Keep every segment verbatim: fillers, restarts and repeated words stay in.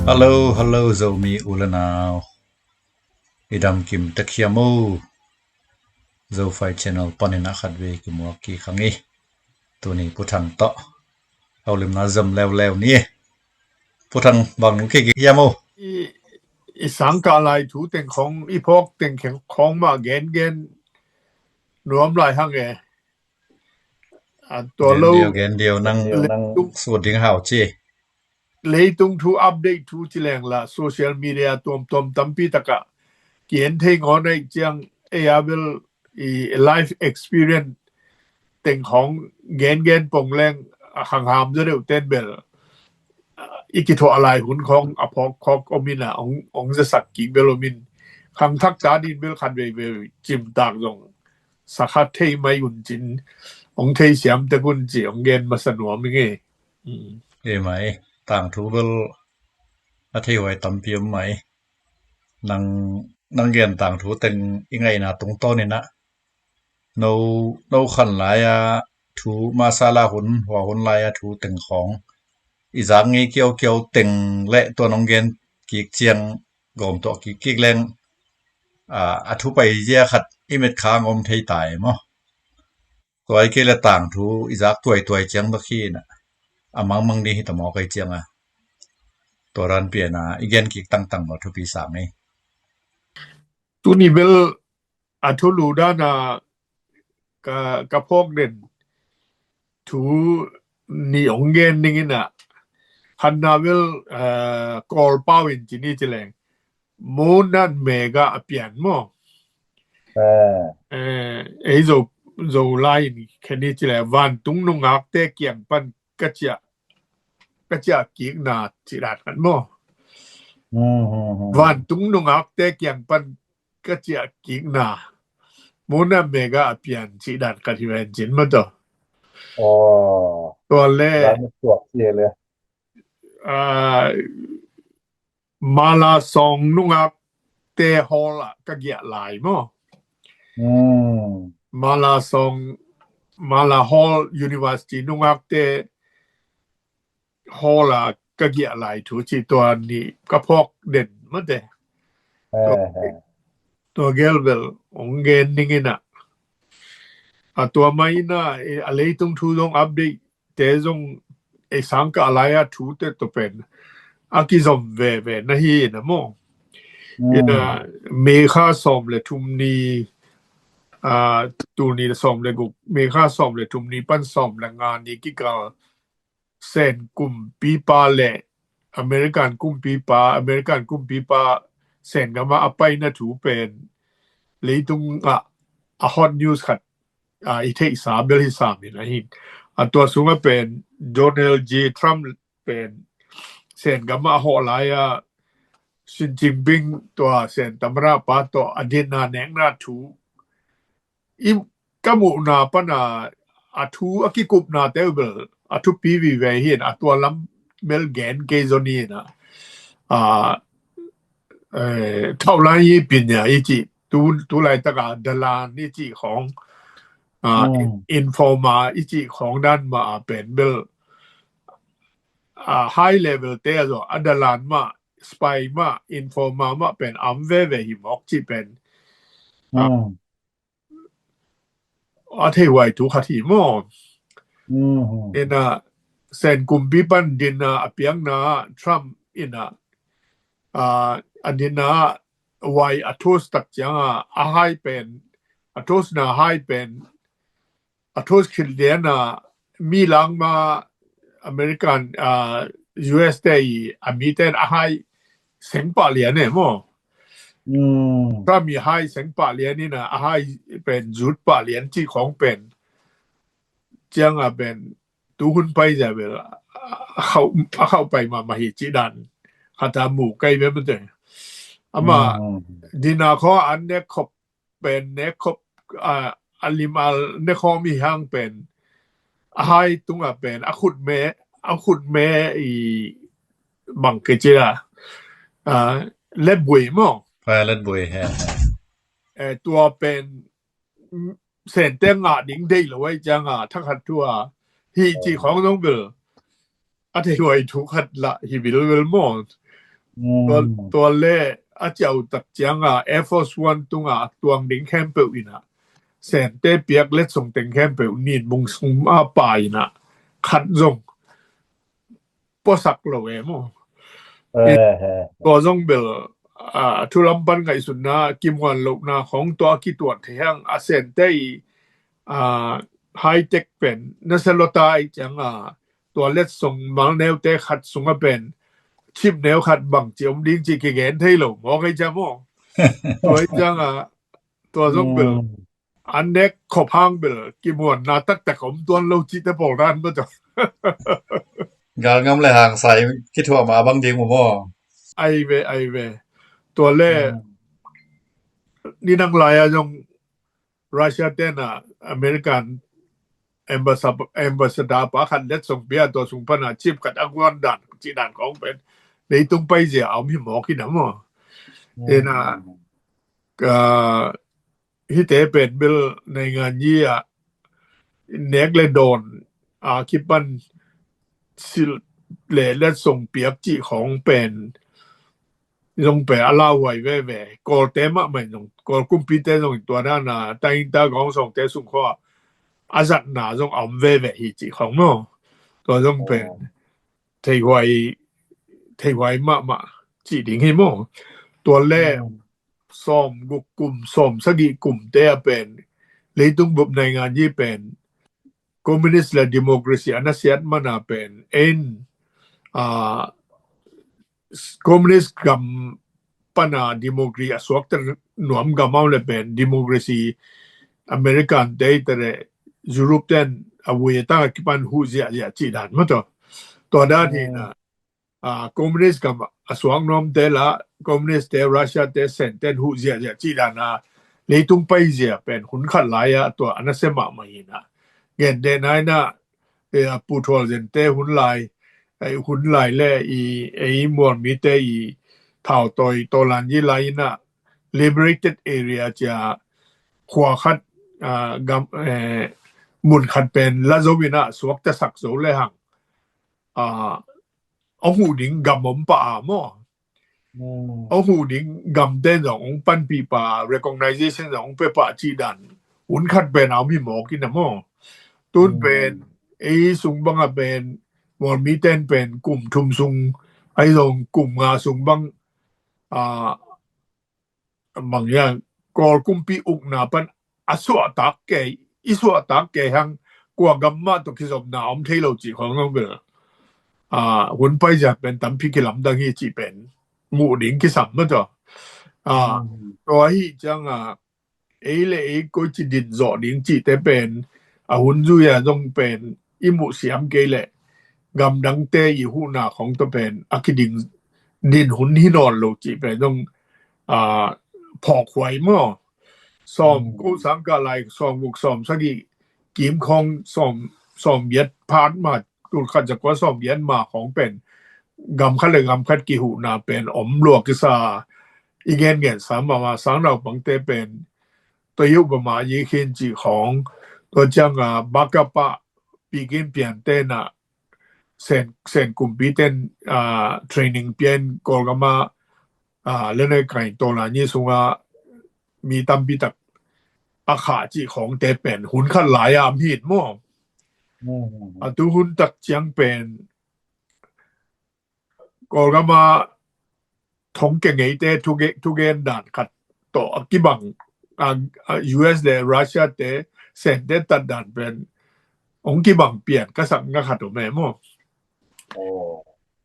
Hello, hello, Zomi u le nau. I dam kim tek hiam o. Zofai channel panin a khat vei kimuak kik hang i. Tuni Pu Thang tawh haulimna zom leuleu ni. Pu Thang, bang nung kik hiam o. I, i sangkah lai thu teng khawng, i phawk teng khawng mah gengen nuam lai hang e. A tua lo. Gen deuh, gen deuh, nang, nang sut ding hau ci. Leitung thu update thu ci leng la social media tuamtuam tampi takah ki en thei ngawn aih ciang, ei a bel i life experience teng khawng gengen pong leng a khangham zaw deuh ten bel i kithuah lai hun khawng a phawk khawk om in a, ong, ong zasak kik bel om in, khangthak ta din bel khat veivei cimtak zong sakhat thei mai un cin, ong thei siam tek un ci ong gen masa nuam i nge. Hi mai, tangthu bel a thei huai tampi om mai. Nang, nang gen tangthu teng i ngaihna tungtawn in a, no, no khan lai a thu masa la hun, hua hun lai a thu teng khawng i zak ngei kiaukiau teng le tua nong gen kik ciang gawm tuah kik kik leng, a, a thu pai zia khat i met khang om thei tai maw. Tua i kei le tangthu i zak tuaituai ciang bak hi na, a mangmang ni hi ta maw kai ciang a. Tua ran pian a i gen kik tangtang maw thupi sang ei. Tuni bel a thulu dan a ka, ka phawk den thu ni ong gen ning in a, khanna bel, eh, Kawl pau in ci ni ci leng, Moon and Mega a pian maw. Eh, ei Zo, Zolai in khen ni ci leng, vantung nungakte kiang pan ka ciah, ka ciah kikna ci dan khat maw. Vantung nungakte kiang pan ka ciah kikna, Moon and Mega a pian ci dan khat hi ven cin maw taw. Tua le, ah, Mala Sawng nungakte hall ah ka giah lai maw. Mala Sawng, Mala Hall University nungakte hall a ka giah lai thu ci tua ni ka phawk den mate. Tua, tua gel bel ong gen ning in a. A tua mai in a, a leitung thu zong update te zong ei sangkah lai a thu te to pen a kizom veve na hi in a maw. In a, May kha sawm le thum ni, a, tuni sawm le guk, May kha sawm le thum ni pan sawm le nga ni kikal Sen kumpipa le American kumpipa, American kumpipa Sen gam ah a paina thu pen leitung ah a hot news khat, a, i theihsa bel hi sam in ahi. A tua sungah pen Donald J Trump pen Sen gam ah a hawh lai a Xi Jinping tua Sen tamada pa tawh a dinna nekna thu i ka muhna pana a thu a kikupna te uh bel a thupi vive hi in a tua lam bel gen kei zaw ni in a, a, eh, thaulai i pinya i cih tu, tu laitaka dalan i cih khawng, a, informa i cih khawng dan mah a pen bel, a, high level te a zaw a dalan mah, spy mah, informa mah pen am veve hi mawk cih pen, a, a thei huai thu khat hi maw. In a, Sen kumpi pan din a, a piakna Trump in a, a, a din a huai a thus tak ciang a, a hai pen, a thusna hai pen, a thus khit lian a, mi langma American, a, U S te i a miten a hai seng pah lian e maw. Trump i hai seng pah lian in a, a hai pen zut pah lian cih khawng pen ciang a pen tu hun pai zia bel a khauh, a khauh pai mahmah hi cih dan khat a mu kai ve mate. Amah din a khaw an nek khop pen nek khop, a, a lim a nek khawm i hang pen a hai tunga pen a khut me, a khut me i bang kei ci a, a, letbuai maw. Letbuai he. Eh, tua pen Sente ngah ding deih lo ai ciang a thakhat thu a hi cih khawng zong bel a thei huai thu khat lah hi bilbel maw. Tua, tua le a ciautak cianga Air Force One tunga tuang ding khempeuh ina Sente piak letsong teng khempeuh nin bung sung a pa ina khat zong puasak lo e maw. Tua zong bel a thulam pan ngaihsutna kimuan lohna khong tua kituat thei hang a Sente i a high tech pen na se lota i cianga tua letsong mal neute khat sunga pen chip neu khat bang ci om ding ci kigen thei lo maw kai cia maw. Tua i cianga tua zong bel an nek khop hang bel kimuanna taktak om tuan lo cihte pawl dan maw tua. Galngam le hangsai kithuah ma bang ding maw. Ai ve, ai ve. Tua le ni nang lai a zong Russia tena American ambassador pa khat letsong pia tua sung pana chip khat a guan dan cih dan kong pen leitung paizia a om hi mawk hi na maw. Tena hite pen bel naingan yi a nek le dawn a kipan silh le letsong piak cih khong pen zong pen a lauhuai veve. Kawlte mahmah in zong, Kawl kumpite zong in tua dana taingta gawngsawngte sung khua a zatna zong a om veve hi cih khong maw. Tua zong pen theihuai, theihuai mahmah cih ding hi maw. Tua le sawm guk kum, sawm sagih kumte a pen leitung bup naingan yi pen communist le democracy a nasiat mana pen en a communist gam pana democracy a suakta nuam gam au le pen democracy American te i tele Europe ten a vui a tanga kipan hu ziahziah cih dan maw tua. Tua dan hi na a communist gam a suak nuamte la communist te Russia te Senten hu ziahziah cih dan a leitung paizia pen hun khat lai a tua a nasia mahmah hi na. Gen de nai na a puthual zente hun lai, hun lai le i ei mualmite i thautawi tawlan yi lai ina liberated area cia khua khat gam mun khat pen la zo ina suakta sak zo le hang a hong huh ding gam om pah a maw. Hong huh ding gamte zong hong panpih pah, recognition zong hong pia pah cih dan hun khat pen a om hi mawk ina maw. Tun pen ei sung banga pen mualmiten pen kum thum sung ai zong kum nga sung bang a bang ya Kawl kumpi ukna pan a suahtak kei, i suahtak kei hang kua gam mah tawh kizopna om thei lo cih khong zong bel a hun paizia pen tampi kilamdang hi cih pen muh ding kisam maw tua. A tua hi cianga ei le ei koici din zawh ding cihte pen a hun zui a zong pen i muh siam kei leh gamdangte i huhna khong tawh pen a kiding din hun hi nawn lo cih pen zong a phawkhuai maw. Sawm ko sangkah lai sawm guk sawm sagih kim khong sawm sawm giat phat ma tul khat za kua sawm giat ma khong pen gam khat le gam khat kihuhna pen om lua kisa i gengen sa mama sang naupangte pen tua hi uh bama yi khin cih khong tua cianga bakapa pikin pian tena sen sen kumpi ten a training pian Kawlgama a lenai kain tawlan yi sunga mi tampi tak a khah cih khongte pen hun khat lai a am hit maw. A tu hun tak ciang pen Kawlgama thongke ngeite thugen dan khat tawh a kibang a U S le Russia te sente tat dan pen hong kibang pian ka sak nga khat om e maw.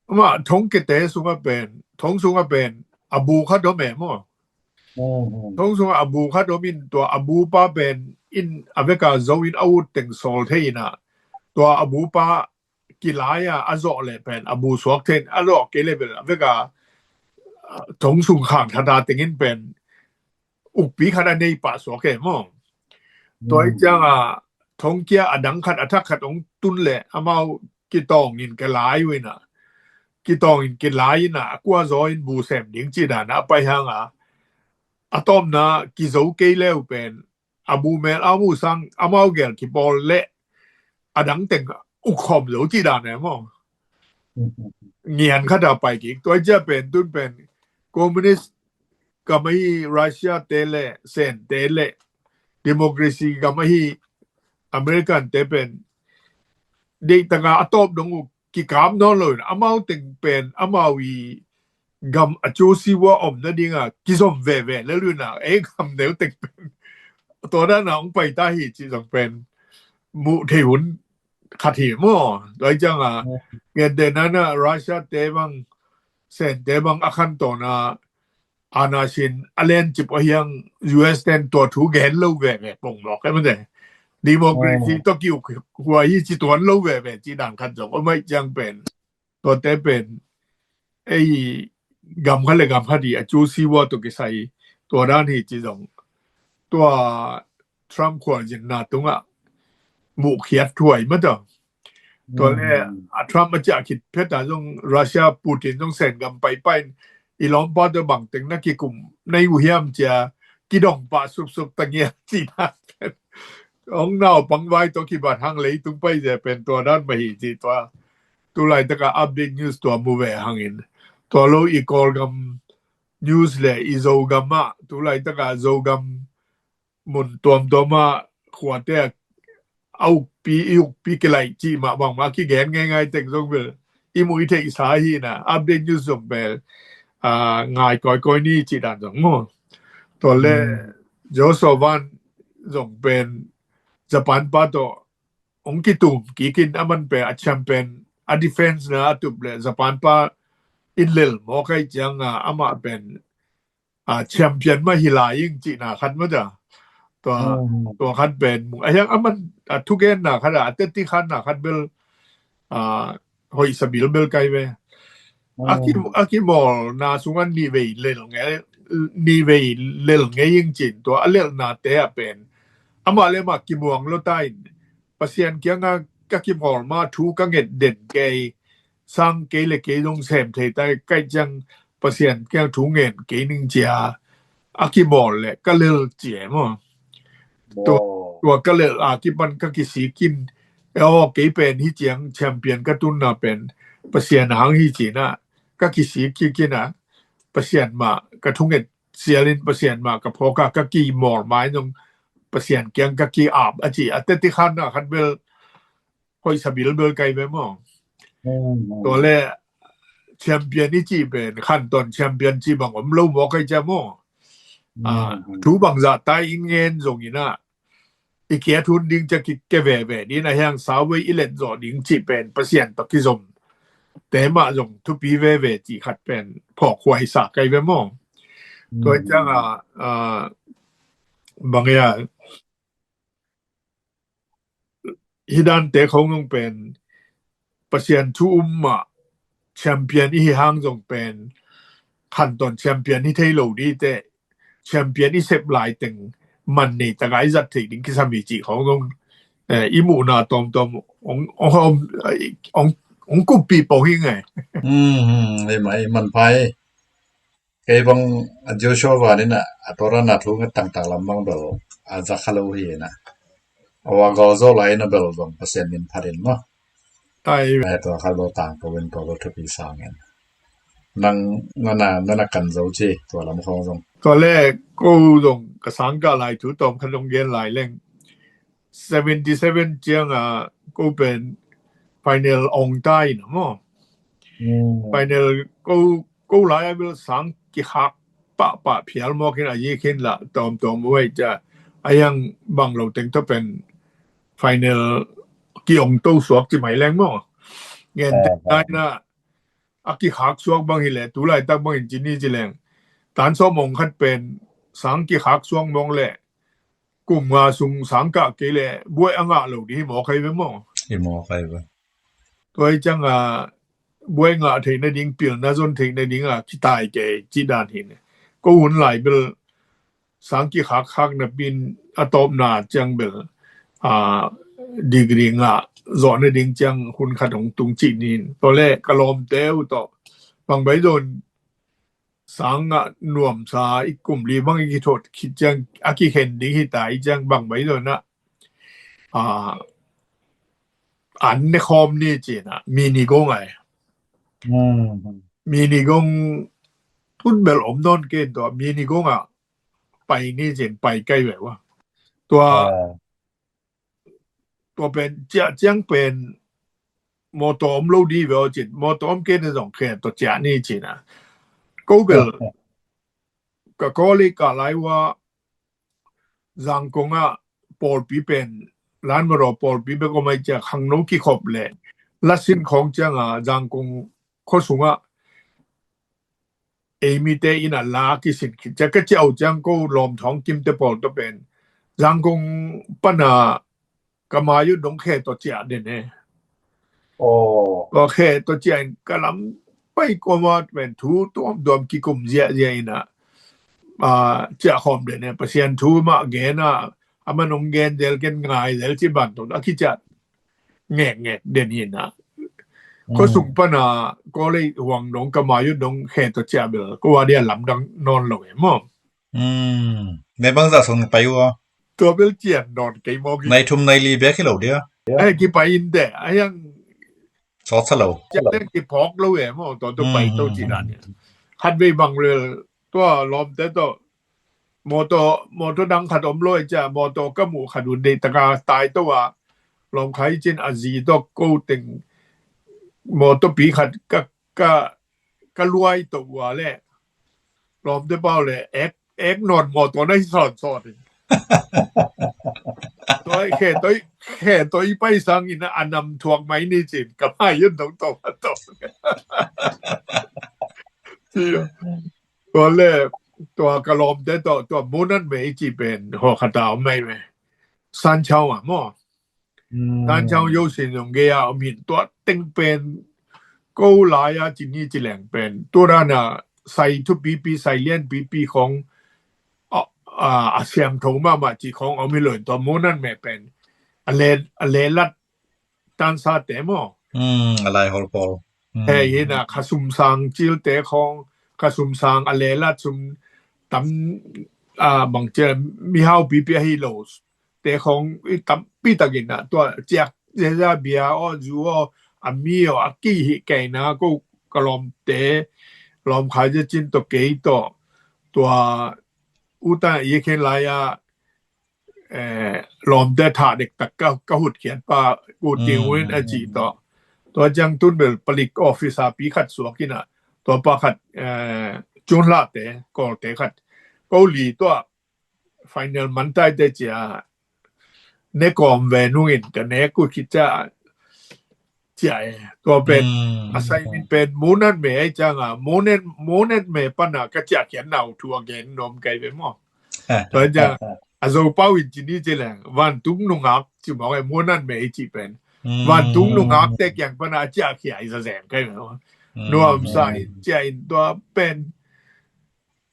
Ama thongkete sunga pen thong sunga pen a bu khat om e maw. Thong sunga a bu khat om in tua a bu pa pen in a veka zo in a ut teng sawl thei ina tua a bu pa kilai a a zawh le pen a bu suak thei in a zawh kei le bel a veka thong sung khang thata tengin pen ukpi khat a nei pah suak e maw. Tua i cianga thongkia a dang khat a thak khat hong tun le amau kitawng in kilai uh ina kitawng in kilai ina a kua zaw in bu sem ding ci dana a pai hanga a tawmna kizo kei leu pen a bu mel a mu sang amau gel kipawl le a dang teng ukkhawm zo ci dan e maw. ngian khat a pai kik. Tua i cia pen tun pen communist gam ahi Russia te le Sen te le democracy gam ahi American te pen deih taka a tawp dong uh kikap nawn lo in amau teng pen amau i gam a cu siwa om nadinga kizom veve le luina ei gam neu teng pen tua dana hong pai ta hi ci zong pen muh thei hun khat hi maw. Tua i cianga gentehna na Russia te bang Sen te bang a khan tawna ana sin a len cip a hiang U S ten tua thu gen lo veve pong mawk e mate. Democracy to kiu hua hi ci tuan lo veve ci dan khat zong om ai ciang pen tuate pen ei gam khat le gam khat i a cu siwa tua kisai tua dan hi ci zong tua Trump khualzinna tungah muhkhiat thuai mata. Tua le a Trump a ciah khit phet a zong Russia Putin zong Sen gam paipai in i lawmpa tua bangteng na kikum na i uh hiam cia kidong pah supsup tangia cina. Hong naupang vai tua kibat hang leitung pai ze pen tua dan mahi ci tua. Tulai taka update news tua mu ve hangin tua lo i Kawlgam news le i Zogam ah tulai taka Zogam mun tuamtuam ah khuate a ukpi i ukpi kilaih cih mah bangmah kigen ngeingai teng zong bel i muh i theihsa hi na update news zong bel ngai kawikawi ni cih dan zong maw. Tua le Joshua Van zong pen Japan pa tawh hong kitum kikin a man pen a champion a defense na a tup le Japan pa in lel mawk ai cianga amah pen a champion mah hi lai ing cihna khat mah ta. Tua tua khat pen mu a hiang a man a thugenna khat a a teti khanna khat bel a hoihsa bilbel kai ve. A ki a kimawlna sungan nihvei lel ngei nihvei lel ngei ing cin tua a lelna te a pen amah le mah kimuang lo ta in Pasian kianga ka kimawl ma thu ka nget den kei sang kei le kei zong sem thei ta kai ciang Pasian kiang thu ngen kei ning cia a kimawl le ka lel cia maw. Tua tua ka lel a kipan ka kisik in e aw kei pen hi ciang champion ka tunna pen Pasian hang hi cina ka kisik kikin a Pasian mah ka thunget sialin Pasian mah ka phawka ka kimawl mai zong Pasian kiang ka ki-ap a ci a teti khanna khat bel hoihsa bilbel kai ve maw. Tua le champion i cih pen khantawn champion cih bang om lo maw kai cia maw. Thu bangzah tai in ngen zongin ah i kia thun ding cia ki ke veve din a hiang sauvei i let zawh ding cih pen Pasian tawh kizom te mah zong thupi veve cih khat pen phawk huaisa kai ve maw. Tua cianga bang ia hi dante khong zong pen Pasian thu um mah champion i hi hang zong pen khantawn champion hi thei lo di te champion i sep lai teng man nei taka i zat thei ding kisam hi cih khong zong i muhna tawmtawm ong ong ong ong ong kumpi pong hi ngai. Ei mai man pai. Kei bang a Joshua vanin a tora na thu nga tangtak lam bang bel a za kha lo hi na. A wa gol zo lai na bel bang Pasian min phatin maw. Ai tua kha lo tang ko wen ko lo thupi sangin. Nang nana nana kan zo ci tua lam khong zong. Tua le ko zong ka sang ka lai thu tawm kha zong gen lai leng. Seventy seven cianga ko pen final ong tai na maw. Final ko ko lai a bil sang kikhak pahpah phial mawkin a yikhin la tawmtawm uai ca a yang bang lo teng tawh pen final ki ong to suak ci mai leng maw. Ngen te nai na a kikhak suak bang hi le tu laitak bangin ci ni ci leng tan sawm ong khat pen sang kikhak suak mawng le kum nga sung sang kah kei le buai a ngah lo di hi mawk hai ve maw. Hi mawk hai ve. Tua hi cianga buai ngah theih nading pilna zon theih nadinga kitai kei ci dan hi ne. Ko hun lai bel sang kikhakkhak napin a tawpna ciang bel a degree ngah zawh nading ciang hun khat hong tung cih nin. Tua le ka lawmte uh tawh bangbai zon sang ngah nuamsa i kum li bang i kithot khit ciang a kikhen ding hi ta i ciang bangbai zon ah an ne khawm ni cina mi ni go ngai. Mini gong tun bel om nawn kei in tua mini gong ah pai ni cin pai kai ve ua. Tua tua pen ciah ciang pen mawtaw om lo di ve aw cin, mawtaw om kei na zong khe tua ciah ni cin a. Ko bel ka kawli ka lai ua Zangkong ah pawlpi pen lan mawtaw pawlpi bek om ai ciah khangno kikhop le lasin khawng ciang a Zangkong khuasung ah eimite in a la kisin khit ciah ka ciah uh ciang ko lawm thawng kimte pawl tawh pen Zangkong pana ka mai uh dong khe tawh ciah den e. Tua khe tawh ciah in ka lam pai kuama pen thu tuamtuam kikum ziahziah in a ciah khawm den e. Pasian thu mah gen a a man hong gen zel ken ngai zel ci ban tawh a kiciah ngekngek den in a khuasung pana kawlei huang dong ka mai uh dong khe tawh ciah bel ko a dia lamdang nawn lo e maw. Mebang zah song pai uh a. Tua bel cian nawn kei maw. Nai thum nai li bek hi lo dia. Ai kipai in de a hiang sawtsa lo. Cian kiphawk lo e maw tua tua pai to ci dan. Khat vei bang lel tua lawmte tawh mawtaw mawtaw dang khat om lo e cia mawtaw ka muh khat uh deih taka tai to a lawmkhai cin a zi tawh ko teng mawtaw pi khat ka ka ka luai to ua le lawmte pau le ek ek nawn mawtaw na hi sawnsawn in. Tua khe toi khe toi pai sang in a nam thuak mai ni cin ka mai yun dong to a to. Tua le tua ka lawmte tawh tua munat me i ci pen haw khata om mai me. Sanchau a maw. Sanchau yo sin zong gei a om hin tua teng pen ko lai a ci ni ci leng pen tua dan a sai thupipi sai lianpipi khawng a siamtho mahmah ci khawng om hi lo in tua munat me pen a le a le lat tansate maw. A lai hol pawl. Hei hina khasum sang cilte khawng khasum sang a lelat sum tam a bang cia mihau pipi ahi lo te khawng i tampi takin a tua ciak zia bia aw zu aw a mi aw a ki hi keina ko ka lawmte lawmkhai zia cin tawh kei tawh tua uta i khen lai a lawmte thah dektak ka hutkhiat pa ku tiu in a cih tawh tua ciang tun bel palik officer pi khat suak in a tua pa khat cunhlahte kawlte khat ko li tua final mantaite cia ne kawm ve nungin ka ne ku khit cia cia e tua pen a sai min pen munat me ai ciang a munat me pan a ka cia khian nau thu a gen nuam kai ve maw. Tua ciang a zo pau in ci ni ci leng vantung nungak ci mawk e munat me i ci pen vantung nungak te kiang pan a cia khia i za zeng kai ve maw. Nuam sa in cia in tua pen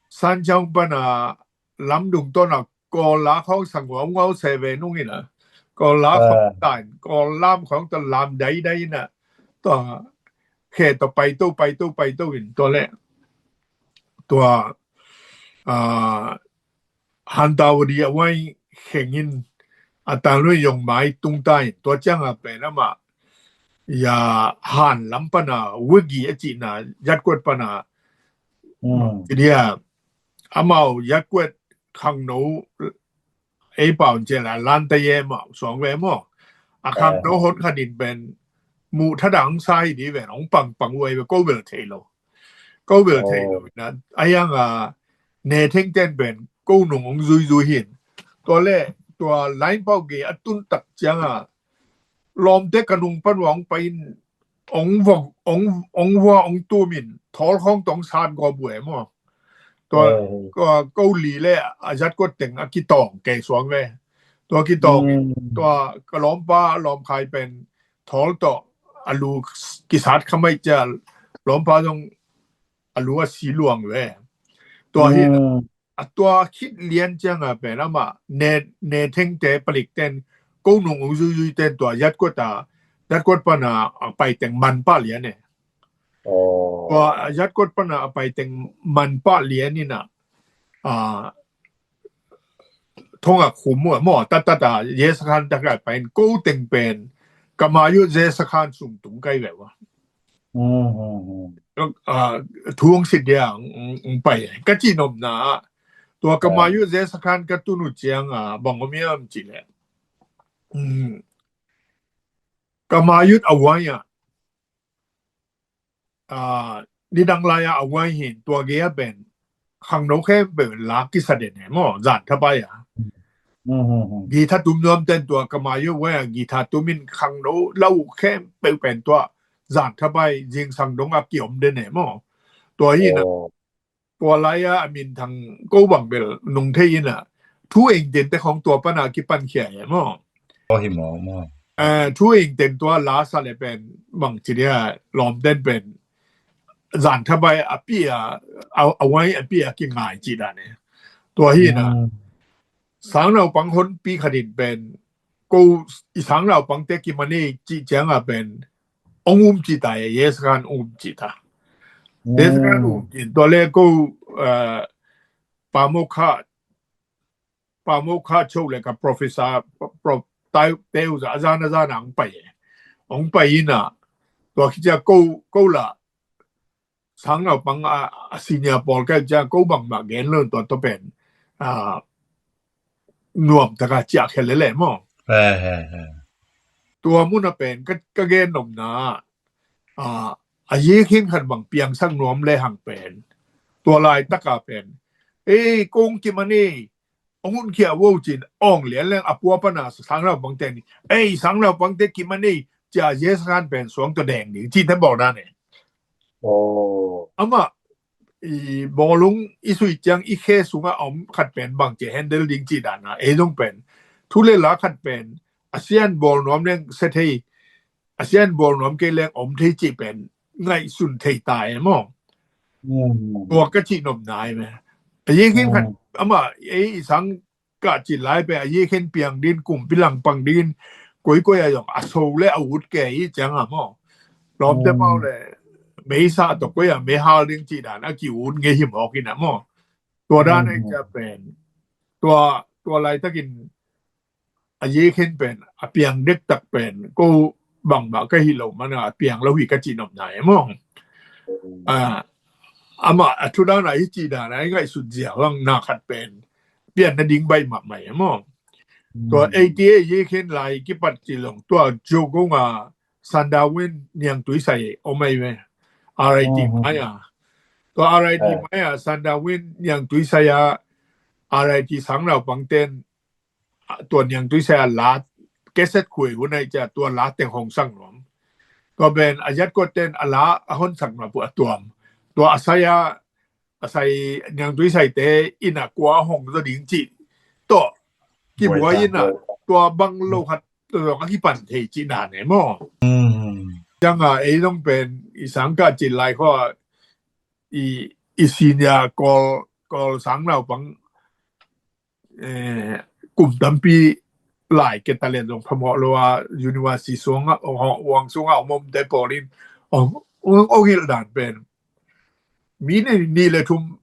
san ciang pan a lamdung tawn a kawl la khawng sang ngau ngau se ve nung in a kawl la khawng ta in kawl lam khawng ta lam dai dai in a tua khe tua pai to pai to pai to in tua le tua a han tau di a wai kheng in a ta lui yong mai tung ta in tua ciang a pen ama ya han lam pan a wigi a ci na yat kuat pan a dia amau yat kuat khang no ei pau in cia la lan ta ye mau suang ve maw a khang no hon khan in pen mu tha dang sa hi di ve ong pang pang uai ve ko vel thei lo ko vel thei lo na a yang a ne theng ten pen ko nung ong zui zui hin tua le tua line pau ge a tun tak ciang a lawmte ka nung pan wa ong pai in ong vok ong ong hua ong tum in thawl khawng tong sat gawp uh e maw. Tua ko li le a zat kuat teng a kitawng kei suang ve tua kitawng in tua ka lawmpa lawmkhai pen thawl tawh a lu kisat khamai cia lawmpa zong a lu a si luang ve. Tua hi a tua khit lian ciang a pen ama ne ne thengte palik ten ko nung u zui zui ten tua yat kuat a yat kuat pan a a pai teng man pah lian e. Tua yat kuat pan a a pai teng man pah lian in a a thong a khum uh a maw tat tat a ye sakhan tak a pai in ko teng pen ka ma yu ye sakhan sung tung kai ve wa. Mm, mm, mm. Ah, thu hong sit dia hong, hong, hong pai. Ka cih nopna ah, tua ka mai uh Zeisakhan ka tun uh ciang a, bang om hiam cih leh, mm, ka mai uh a uai ah, ah, nidang lai ah a uai hi in, tua gei ah pen khangno khempeuh in la kisa den e maw, zan thapai ah. Mm, mm, mm. Guitar tum nuam ten tua ka mai uh uai ah guitar tum in khangno lau khempeuh pen tua zan thapai zingsang dong a kiom den e maw. Tua hi in a, tua lai ah a minthang ko bang bel nung thei in a, thu engten te khong tua pan a kipan khia e maw. Aw, hi maw, maw. Eh, thu engten tua la sa le pen bang ci dia, lawmten pen zan thapai a pi a, a, a uai a pi a kingai ci dan e. Tua hi in a, mm, sangnaupang honpi khat in pen, ko i sangnaupangte kiman ei cih ciang a pen hong um ci ta e, Zeisakhan um ci ta. Mm. Zeisakhan um ci, tua le ko, eh, Pa Mokha, Pa Mokha Cho le ka professor, pro-, tai, teu za, a zan a zan a hong pai e. Hong pai in a, tua khit ciang ko, ko la sangnaupang a, a senior pawl ka hih ciang ko bangmah gen lo, tua tawh pen, ah, nuam taka ciah khia lele maw. He, he, he. Tua mun a pen ka, ka gen nopna, ah, a yekhin khat bang piangsak nuam le hang pen, tua laitaka pen, ei, kong kiman ei, hong hun khia vo cin, awng lian leng a pua pana sangnaupangte ni, ei, sangnaupangte kiman ei, cia Zeisakhan pen suang tua deng ding cite bawl dan e. Aw. Amah i bawlung i sui ciang i khe sungah a om khat pen bang ci handle ding ci dan a, ei zong pen thu le la khat pen a sian bawl nuam leng se thei, a sian bawl nuam kei leng om thei cih pen ngaihsun thei ta e maw. Mm. Tua ka cih nopna e me. A yekhin khat, mm, amah ei i sang kah cih lai pen a yekhin piang din, kumpi langpang din, koikoi a zong a so le a ut kei i ciang a maw. Lawmte pau le meisa tawh koi a meihal ding cih dan a ki ut ngei himawk in a maw. Tua dan a i cia pen, tua, tua laitakin a yekhin pen a piang dektak pen ko bangmah ka hih lo mana a piang lo hi ka cih nopna e maw. Ah, amah a thu dan a hi cih dan a i ngaihsut ziau hang na khat pen pian nading baih mahmah e maw. Tua eighty-eight yekhin lai kipat ci long tua Zogong a Sandawin niangtui sai om ai ve. R I T mai a. Tua R I T mai a Sandawin niangtui sai a R I T sangnaupang ten, ah, tua niangtui sai a la keset khuai hun ai cia tua la teng hong sang nuam. Tua ben a yat kuat ten a la a hon sang nuam pu a tuam. Tua a sai a, a sai niangtui saite in a kua hong zaw ding cih tawh kibuai in a, tua bang lo khat tua zong a kipan thei cih dan e maw. Ciang a ei zong pen i sangkah cih lai khua i, i senior Kawl, Kawl sangnaupang, eh, kum tampi lai ke talent zong phamawh lo a, university sungah, huang sungah om omte pawl in ong, ong, ong hilh dan pen mi nih, nih le thum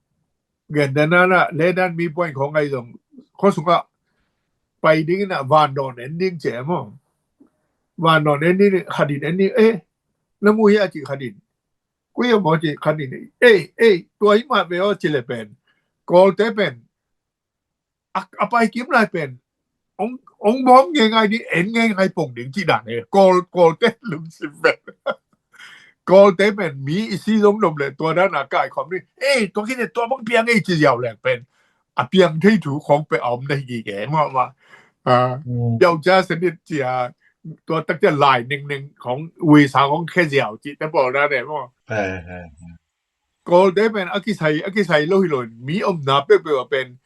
gen dan a, le dan mi point khong ai zong khua sungah pai ding in a, vandawn en ding ci e maw. Vandawn en ding, khat in en ding, eh, na mu hi a ci khat in. Koi a maw ci khat in, eh, eh, tua hi mah ve aw ci le pen. Kawlte pen a, a pai kim lai pen ong, ong bawm ngeingai ding, en ngeingai pong ding cih dan e. Kawl, Kawlte lungsim pen. Kawlte pen mi i si zong dom le tua dan a kaikhawm ding. Eh, tua kine tua bang piang ei ci ziau leng pen a piang thei thu khong pen a om na hi gige mawh mah. Ah, biaucia sanit cia tua takcia lai nengneng khong uisa khong khe ziau cihte pawl dan e maw. Kawlte pen a kisai, a kisai lo hi lo in, mi omna peuhpeuh a pen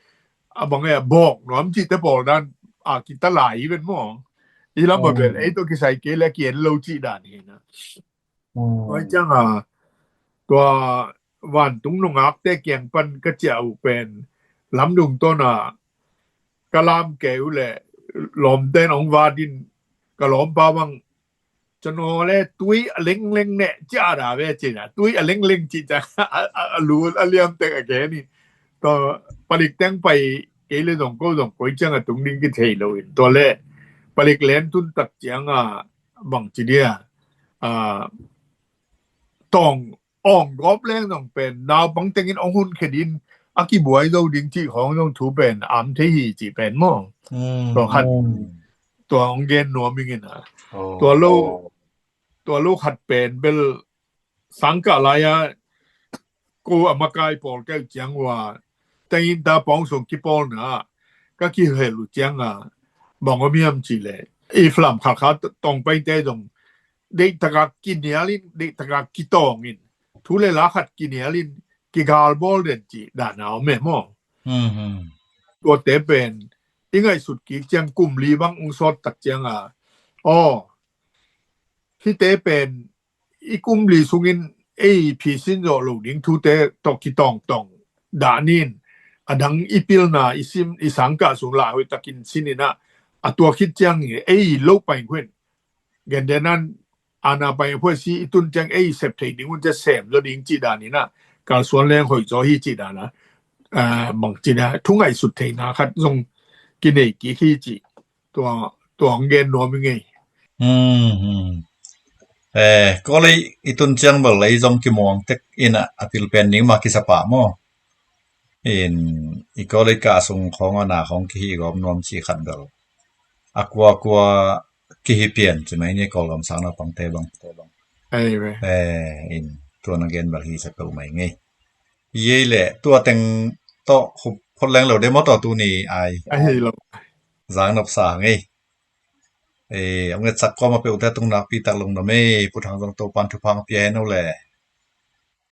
a bang e, a bawk nuam cihte pawl dan a kita lai hi pen maw. I lam a pen ei tawh kisai kei le a ki-en lo cih dan hi na. Tua ciang a tua vantung nungakte kiang pan ka ciah uh pen lamdung tawn a ka lam kei uh le lawmten ong va din ka lawmpa bang cano le tui a lengleng ne cia da ve ci na, tui a lengleng ci ca a, a, a lu a liam tek a ke ni. Tua palik teng pai kei le zong ko zong koi ciang a tung ding kithei lo in. Tua le palik len tun tak ciang a bang ci dia, a, tawng awng gawp leng zong pen naupang tengin ong hun khe din a kibuai zo ding cih khawng zong thu pen am thei hi cih pen maw. Tua khat, tua ong gen nuam ing in a. Tua lo, tua lo khat pen bel sangkah lai-a ko a makai pawl keu ciang ua tengin ta pawng sung kipawlna ah ka kihel uh cianga bang om hiam cih leh i flam khalkha tawng paite zong deihtaka kinial in deihtaka kitawng in thu le la khat kinial in kigalbawl den cih dana om e maw. Tuate pen i ngaihsut kik ciang kum li bang ong sawt tak cianga aw hihte pen i kum li sungin ei phisin zawh lo ding thute tawh kitawngtawng danin a dang i pilna i sim i sangkah sung lai hoih takin sininah a tua khit ciang ei lo pai khuin gendenan ana pai phuai si i tun ciang ei sep thei ding un cia sem zaw ding cih daninah kalsuan leng hoih zaw hi cih dana bang cina thu ngaihsut theina khat zong kinei kik hi cih tua tua ang gen nuam i ngei. Eh, kawlei i tun ciang bel lei zong kimuang tek ina a pil pen ning ma kisa pah maw? In i kawlei kah sung khawng a na khawng kihi gawm nuam ci khat bel a kua kua kihi pian ci mai ni Kawlgam sang na pangte bang. Eh, in tua na gen bel hi sa peuh mai ngei. Yei le tua teng tawh khup phot leng lo de maw tawh tuni ai. Zang nop sa ngei. Ei, ong etsak kuama peuhte tung nakpi tak lungdam ei, Pu Thang zong Topan thupha pia hen uh le.